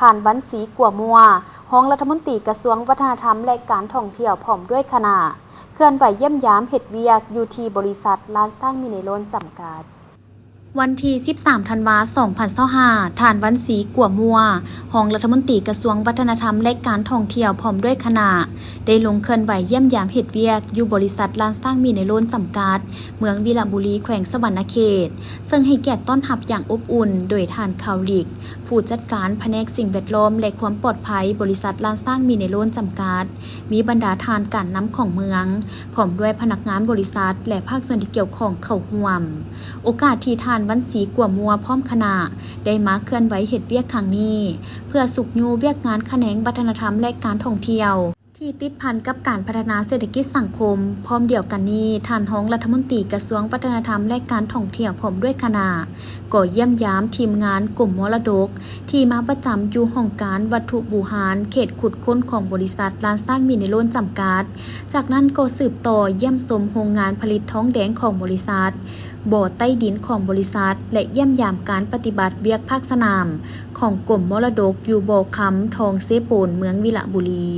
ທ່ານ ວັນສີ ກົວມົວ ຮອງລັດຖະມົນຕີກະຊວງວັດທະນະທຳ ແລະ ການທ່ອງທ່ຽວ ພ້ອມດ້ວຍຄະນະ ເຄື່ອນໄຫວຢ້ຽມຢາມເຮັດວຽກຢູ່ທີ່ບໍລິສັດລ້ານຊ້າງມິເນໂລນຈຳກັດ. ວັນທີສິບສາມ ທັນວາ ສອງພັນຊາວຫ້າ ທ່ານ ວັນສີ ກົວມົວ ຮອງລັດຖະມົນຕີກະຊວງວັດທະນະທຳ ແລະ ການທ່ອງທ່ຽວ ພ້ອມດ້ວຍຄະນະ ໄດ້ລົງເຄື່ອນໄຫວຢ້ຽມຢາມເຮັດວຽກຢູ່ບໍລິສັດລ້ານຊ້າງມິເນໂລນຈຳກັດ ເມືອງວິລະບູລີ ແຂວງສະຫວັນນະເຂດ ເຊິ່ງໃຫ້ກຽດຕ້ອນຮັບຢ່າງອົບອຸ່ນໂດຍທ່ານ ຄາວລິກ ຜູ້ຈັດການພະແນກສິ່ງແວດລ້ອມ ແລະ ຄວາມປອດໄພ ບໍລິສັດລ້ານຊ້າງມິເນໂລນຈຳກັດ, ມີບັນດາທ່ານການນຳຂອງເມືອງ ພ້ອມດ້ວຍພະນັກງານບໍລິສັດ ແລະ ພາກສ່ວນທີ່ກ່ຽວຂ້ອງເຂົ້າຮ່ວມ. ໂອກາດທີ່ທ່ານ ວັນສີ ກົວມົວ ພ້ອມຄະນະ ໄດ້ມາເຄື່ອນໄຫວເຮັດວຽກຄັ້ງນີ້ ເພື່ອຊຸກຍູ້ວຽກງານຂະແໜງວັດທະນະທຳ ແລະ ການທ່ອງທ່ຽວ ທີ່ຕິດພັນກັບການພັດທະນາເສດຖະກິດສັງຄົມ. ພ້ອມດຽວກັນນີ້, ທ່ານຮອງລັດຖະມົນຕີກະຊວງວັດທະນະທຳ ແລະ ການທ່ອງທ່ຽວ ພ້ອມດ້ວຍຄະນະ ກໍຢ້ຽມຢາມທີມງານກົມມໍລະດົກ ທີ່ມາປະຈຳຢູ່ຫ້ອງການວັດຖຸບູຮານເຂດຂຸດຄົ້ນຂອງບໍລິສັດລ້ານຊ້າງມິເນໂລນຈຳກັດ. ຈາກນັ້ນກໍສືບຕໍ່ຢ້ຽມຊົມໂຮງງານຜະລິດທອງແດງຂອງບໍລິສັດ, ບໍ່ໃຕ້ດິນຂອງບໍລິສັດ ແລະ ຢ້ຽມຢາມການປະຕິບັດວຽກພາກສະໜາມຂອງກົມມໍລະດົກຢູ່ບໍ່ຄຳ ທອງເຊໂປນ ເມືອງວິລະບູລີ.